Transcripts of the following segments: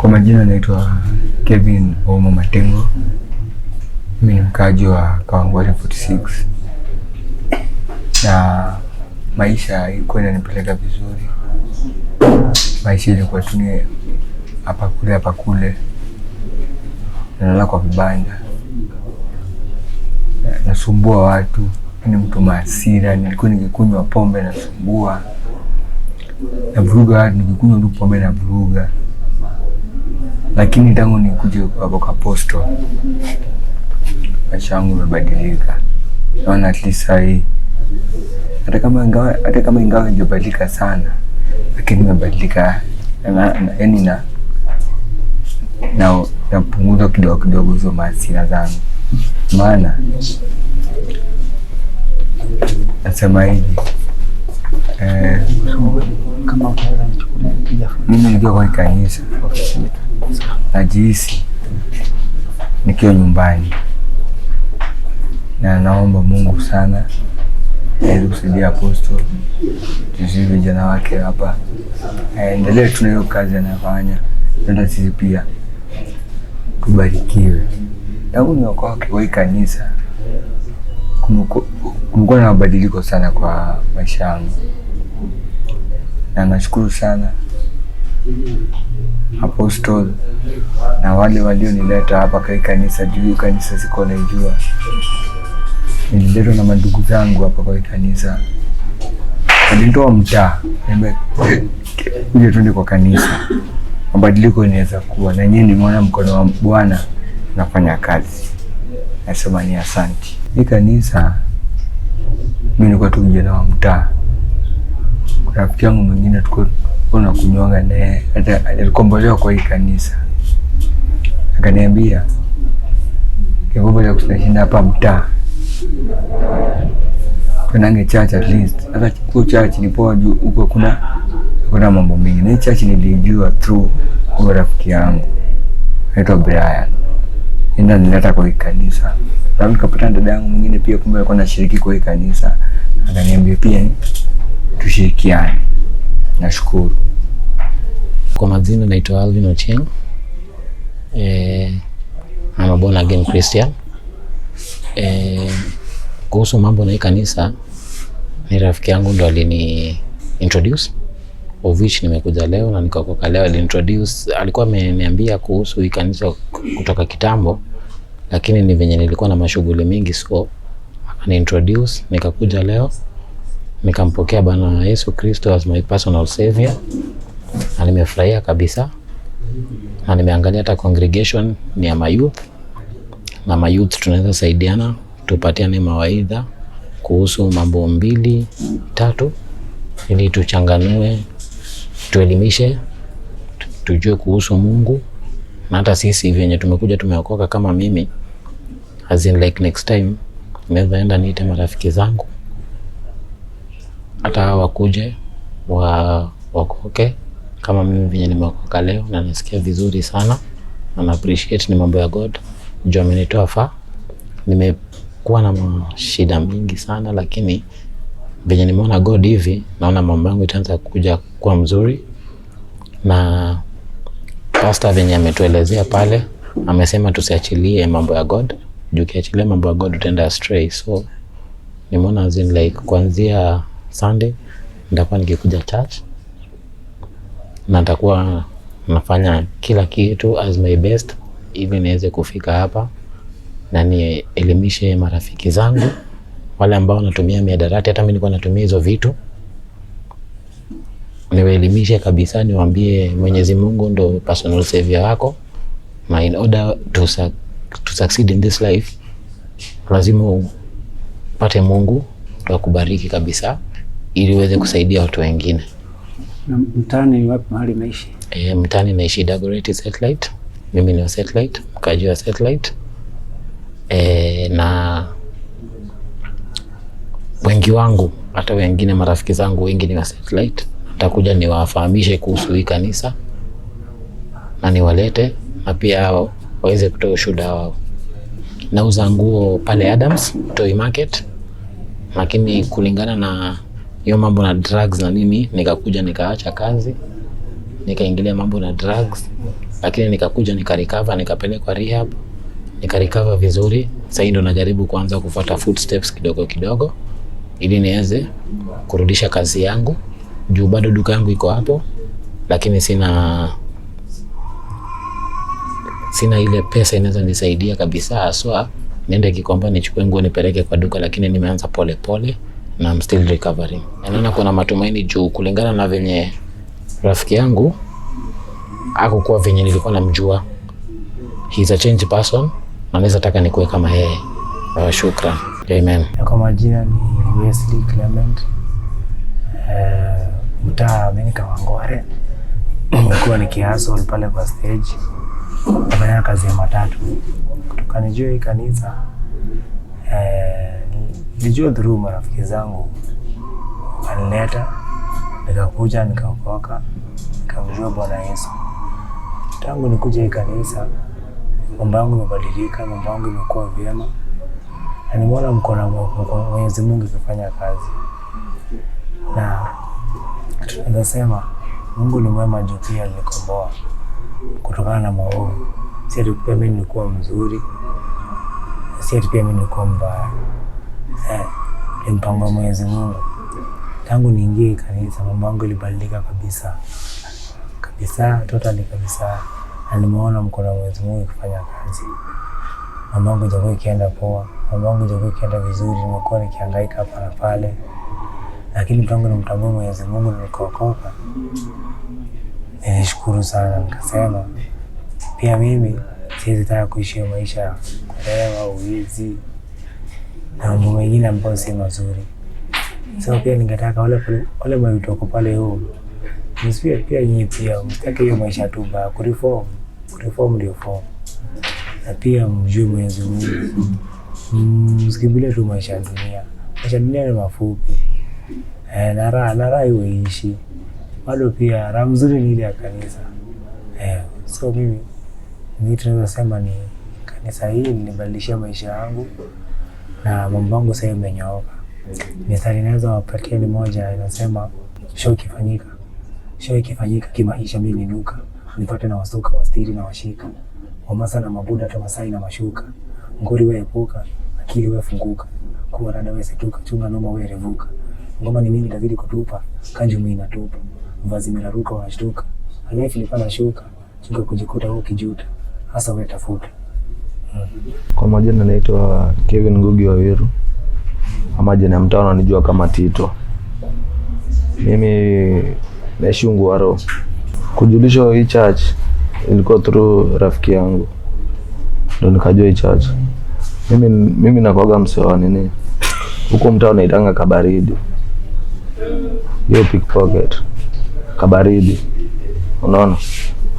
Kwa majina naitwa Kevin Omo Matengo. Mimi ni mkaaji wa Kawangware 46 na maisha ilikuwa inanipeleka vizuri. Maisha ilikuwa tu ni hapa kule hapa kule, nalala kwa vibanda, nasumbua watu, ni mtu maasira. Nilikuwa nikikunywa pombe nasumbua, navuruga watu, nikikunywa tu pombe navuruga, lakini tangu nikuje hapo kwa Apostle maisha yangu imebadilika. Naona at least sahii hata kama ingawa haijabadilika sana, lakini imebadilika, yaani na napunguza kidogo kidogo hizo mahasira zangu, maana nasema hivi, mimi nikiwa kwa kanisa najihisi nikiwa nyumbani, na naomba Mungu sana aweze kusaidia Apostle, sisi vijana wake hapa, aendelee tu na hiyo kazi anafanya, hata sisi pia tubarikiwe. Tangu niokoke kwa hii kanisa kumekuwa na mabadiliko sana kwa maisha yangu, na nashukuru sana Apostle na wale walionileta hapa kwa hii kanisa. Juu hii kanisa sikuwa naijua, nililetwa na mandugu zangu hapa kwa hii kanisa, walinitoa mtaa, kuja tuende kwa kanisa. Mabadiliko inaweza kuwa na nyinyi, nimeona mkono wa Bwana nafanya kazi, nasema ni asanti. Hii kanisa mimi nilikuwa tu kijana wa mtaa. Kuna rafiki yangu mwingine tulikuwa tunakunywanga naye, hata alikombolewa kwa hii kanisa, akaniambia kikombe cha kushinda hapa mtaa tuendange church at least. Hata kwa church ni poa juu huko kuna mambo mengi, na hii church nilijua through huyo rafiki yangu anaitwa Brian, nenda nileta kwa hii kanisa. Na nikapata dada yangu mwingine pia, kumbe alikuwa anashiriki kwa hii kanisa, akaniambia pia tushirikiane. Nashukuru. Kwa majina naitwa Alvin Ochieng. I'm a born again Christian. Kuhusu mambo na hii kanisa ni rafiki yangu ndo alini introduce, of which nimekuja leo na nikaokoka leo. Aliniintroduce, alikuwa ameniambia kuhusu hii kanisa kutoka kitambo, lakini ni venye nilikuwa na mashughuli mingi, so akani introduce nikakuja leo nikampokea Bwana Yesu Kristo as my personal savior na nimefurahia kabisa, na nimeangalia hata congregation ni ya mayouth na mayouth tunaweza saidiana, tupatiane mawaidha kuhusu mambo mbili tatu, ili tuchanganue, tuelimishe, tujue kuhusu Mungu, na hata sisi venye tumekuja tumeokoka kama mimi, as in like next time naweza enda niite marafiki zangu hata hao wakuje waokoke kama mimi venye nimeokoka leo, na nasikia vizuri sana na na appreciate ni mambo ya God juu amenitoa far. Nimekuwa na mashida mingi sana, lakini venye nimeona God hivi, naona mambo yangu itaanza kuja kuwa mzuri. Na pastor venye ametuelezea pale, amesema tusiachilie mambo ya God, juu ukiachilia mambo ya God utaenda astray. So nimeona as in like kuanzia Sunday nitakuwa nikikuja church na nitakuwa nafanya kila kitu as my best ili niweze kufika hapa na nielimishe marafiki zangu wale ambao wanatumia mihadarati. Hata mimi nilikuwa natumia hizo vitu, niwaelimishe kabisa, niwaambie Mwenyezi Mungu ndo personal savior wako, na in order to succeed in this life lazima upate Mungu ndo akubariki kabisa, ili uweze kusaidia watu wengine. Na mtaani ni wapi mahali naishi? E, mtaani naishi Dagoretti Satellite. Mimi ni wa Satellite, mkaji wa Satellite. E, na wengi wangu hata wengine marafiki zangu wengi ni wa Satellite. Nitakuja niwafahamishe kuhusu hii kanisa na niwalete na pia hao waweze kutoa ushuhuda wao. Nauza nguo pale Adams Toi Market, lakini kulingana na hiyo mambo na drugs na nini, nikakuja nikaacha kazi nikaingilia mambo na drugs. Lakini nikakuja nikarecover, nikapelekwa rehab, nikarecover vizuri. Sasa ndo najaribu kuanza kufuata footsteps kidogo kidogo ili niweze kurudisha kazi yangu, juu bado duka yangu iko hapo, lakini sina ile pesa inaweza nisaidia kabisa haswa niende Gikomba nichukue nguo nipeleke kwa duka, lakini nimeanza pole pole na I'm still recovering. Naona kuna matumaini juu kulingana na venye rafiki yangu hakukuwa venye nilikuwa namjua. He's a changed person na naweza taka nikuwe kama yeye. Shukran. Amen. Kwa majina ni Wesley Clement. Mtaa mimi Kawangware. Nimekuwa nikihustle pale kwa stage, nafanya kazi ya matatu. Kutoka nijue hii kanisa, nilijua through marafiki zangu wakanileta, nikakuja nikaokoka, nikamjua Bwana Yesu. Tangu nikuja hii kanisa, mambo yangu imebadilika, mambo yangu imekuwa vyema na nimeona mkono wa Mwenyezi Mungu ikifanya kazi, na tunaweza sema Mungu ni mwema juu pia alinikomboa kutokana na maovu. Si ati pia mimi nilikuwa mzuri, si ati pia mimi nilikuwa mbaya. Ni mpango wa Mwenyezi Mungu. Tangu niingie kanisa, mambo yangu ilibadilika kabisa kabisa, totally kabisa, na nimeona mkono wa Mwenyezi Mungu ikifanya kazi. Mambo yangu ijakuwa ikienda poa, mambo yangu ijakuwa ikienda vizuri, nimekuwa nikihangaika hapa na pale, lakini tangu nimtambue Mwenyezi Mungu na nikaokoka, nilishukuru sana, nikasema pia mimi siwezi taka kuishi hiyo maisha ya kulewa, uwizi na mambo mengine ambayo si mazuri. So pia ningetaka wale mayouth wako pale home, msiwe pia nyinyi pia msitake hiyo maisha tu baya, kureform ndio form, na pia mjue Mwenyezi Mungu, msikimbilie tu maisha ya dunia. Maisha ya dunia ni mafupi, na raha iwe ishi bado, pia raha mzuri ni ile ya kanisa. So mimi tunaweza sema ni kanisa hii ilinibadilishia maisha yangu na mambo yangu sasa imenyooka. Mistari naweza wapatia ni moja inasema, show ikifanyika kimaisha, mimi ninuka nipate na wasuka wastiri na washika wamasa na mabuda hata Masai na mashuka ngori wewe epuka akili wewe funguka kuwa rada wewe setuka chunga noma wewe revuka ngoma ni mimi tazidi kutupa kanju mimi inatupa vazi meraruka wanashtuka life ilipanda shuka chunga kujikuta wewe ukijuta hasa wewe tafuta. Kwa majina naitwa Kevin Ngugi Wawiru, ama jina ya mtaa wananijua kama Tito. Mimi naishi Ungwaro. Kujulishwa hii church ilikuwa through rafiki yangu, ndo nikajua hii church. Mimi nakwaga msee wa nini huko mtaa unaitanga kabaridi, hiyo pickpocket kabaridi, unaona,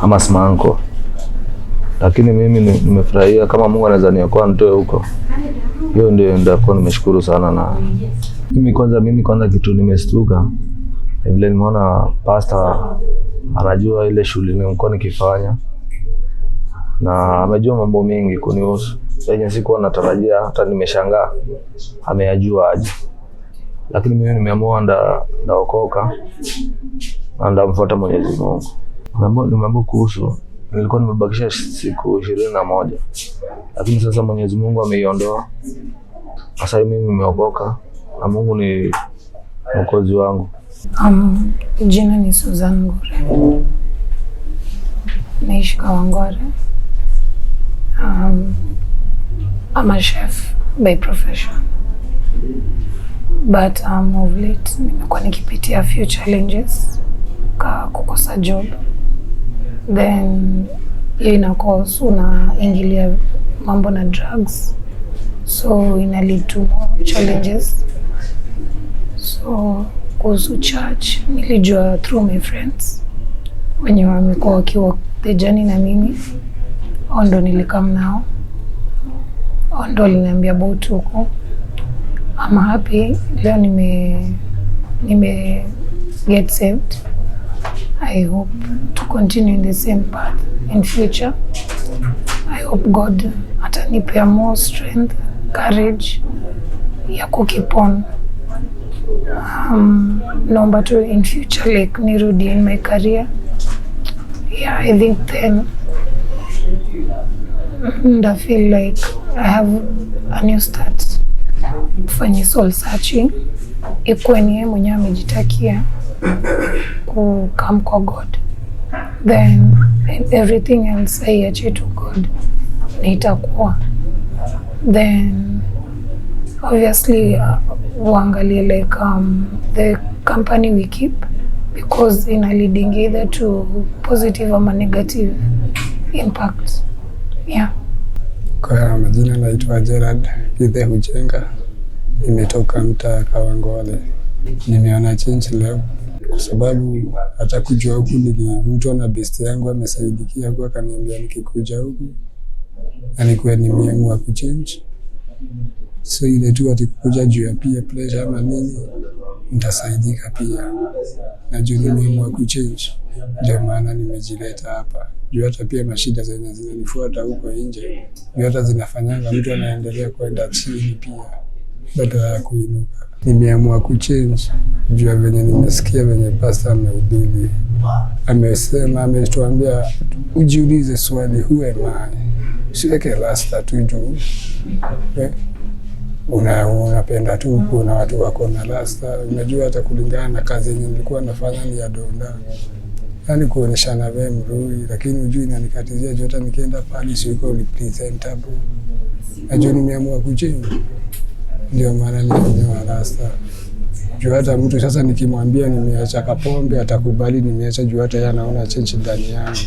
ama smanko. Lakini mimi nimefurahia kama Mungu anaweza niokoa nitoe huko, hiyo ndio ndakuwa nimeshukuru sana. Na mimi kwanza kitu nimestuka ni vile nimeona pastor anajua ile shughuli nimekuwa nikifanya na amejua mambo mengi kunihusu yenye sikuwa natarajia, hata nimeshangaa ameyajua aje. Lakini mimi nimeamua ndaokoka na ndamfuata Mwenyezi Mungu. Nimeambiwa kuhusu, nilikuwa nimebakisha siku 21, lakini sasa Mwenyezi Mungu ameiondoa. Sasa mimi nimeokoka na Mungu ni mwokozi wangu. Jina ni Susan Ngure, naishi Kawangware. I'm a chef by profession but of late nimekuwa nikipitia few challenges ka kukosa job, then hiyo ina cause unaingilia mambo na drugs, so ina lead to more challenges. So kuhusu church nilijua through my friends wenye wamekuwa wakiwa the journey na mimi, hao ndo nilicome nao, hao ndo waliniambia about huko. I'm happy leo nime get saved. I hope to continue in the same path in future. I hope God atanipea more strength, courage ya ku keep on. Naomba tu in future like nirudi in my career. Yeah, I think then And I feel like I have a new start. Fanye soul searching, ikuwe ni yeye mwenyewe amejitakia ku come kwa God, then everything else aiache to God na itakuwa. Then obviously uangalie like the company we keep, because ina leading either to positive ama negative impact, yeah. Kwa majina naitwa Gerard Githe Hujenga, nimetoka mtaa Kawangware. Nimeona change leo kwa sababu hata kujua huku nilivutwa na best yangu amesaidikia huku, akaniambia nikikuja huku na nikuwe nimeamua kuchange, so ile tu ati kukuja juu ya peer pressure ama nini, nitasaidika pia na juu nimeamua kuchange, ndio maana nimejileta hapa. Juu hata pia mashida zenye zinanifuata huko nje, juu hata zinafanyanga mtu anaendelea kwenda chini pia badala ya kuinuka. Nimeamua kuchange juu ya venye nimesikia venye pasta amehubiri, amesema, ametuambia ujiulize swali, who am I? Usiweke rasta tu juu eh, unapenda tu kuna watu wako na rasta. Unajua hata kulingana na kazi yenye nilikuwa nafanya ni ya donda, yaani kuoneshana wewe mrui, lakini ujui inanikatizia juu hata nikienda pale siko representable. Najua nimeamua kuchange, ndio maana nimenyoa rasta. Juu hata mtu sasa nikimwambia nimeacha kapombe atakubali nimeacha, juu hata yeye anaona change ndani yangu.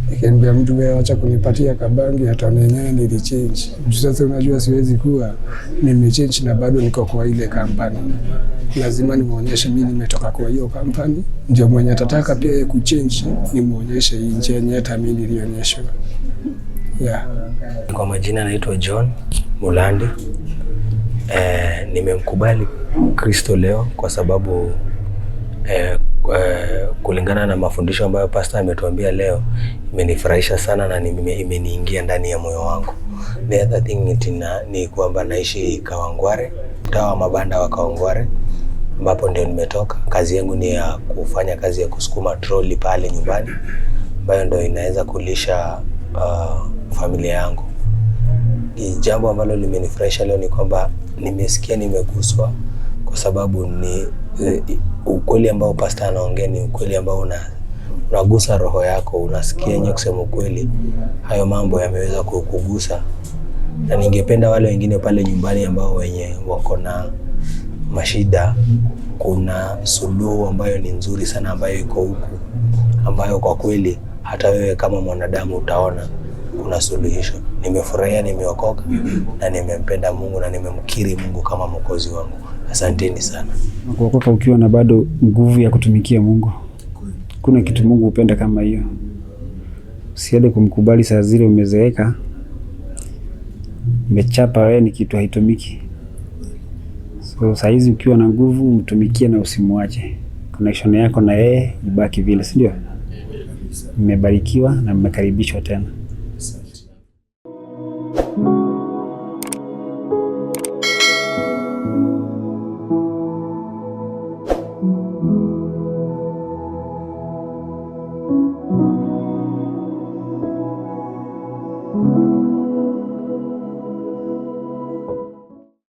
Nikiambia mtu wewe acha kunipatia kabangi, ataona yenyewe nilichange. Juu sasa unajua siwezi kuwa nimechange na bado niko kwa ile kampani. Lazima nimuonyeshe mimi nimetoka kwa hiyo kampani, ndio mwenye atataka pia yeye kuchange nimuonyeshe hii njia yenye hata mimi nilionyeshwa. Yeah. Kwa majina naitwa John Mulandi. Nimemkubali Kristo leo kwa sababu kulingana na mafundisho ambayo pasta ametuambia leo imenifurahisha sana na imeniingia ndani ya moyo wangu. The other thing ni kwamba naishi Kawangware, mtaa wa mabanda wa Kawangware ambapo ndio nimetoka. Kazi yangu ni ya kufanya kazi ya kusukuma troli pale nyumbani ambayo ndio inaweza kulisha familia yangu. Jambo ambalo limenifurahisha leo ni kwamba nimesikia nimeguswa, kwa sababu ni ukweli ambao pasta anaongea ni ukweli ambao unagusa roho yako, unasikia yenyewe. Kusema ukweli, hayo mambo yameweza kukugusa, na ningependa wale wengine pale nyumbani ambao wenye wako na mashida, kuna suluhu ambayo ni nzuri sana ambayo iko huku, ambayo kwa kweli hata wewe kama mwanadamu utaona kuna suluhisho. Nimefurahia, nimeokoka na nimempenda Mungu na nimemkiri Mungu kama mwokozi wangu. Asanteni sana. Kuokoka ukiwa na bado nguvu ya kutumikia Mungu. Kuna kitu Mungu hupenda kama hiyo. Usiende kumkubali saa zile umezeeka, umechapa, wewe ni kitu haitumiki. So saa hizi ukiwa na nguvu mtumikie na usimwache. Connection yako na yeye ibaki vile, si ndio? Mmebarikiwa na mmekaribishwa tena.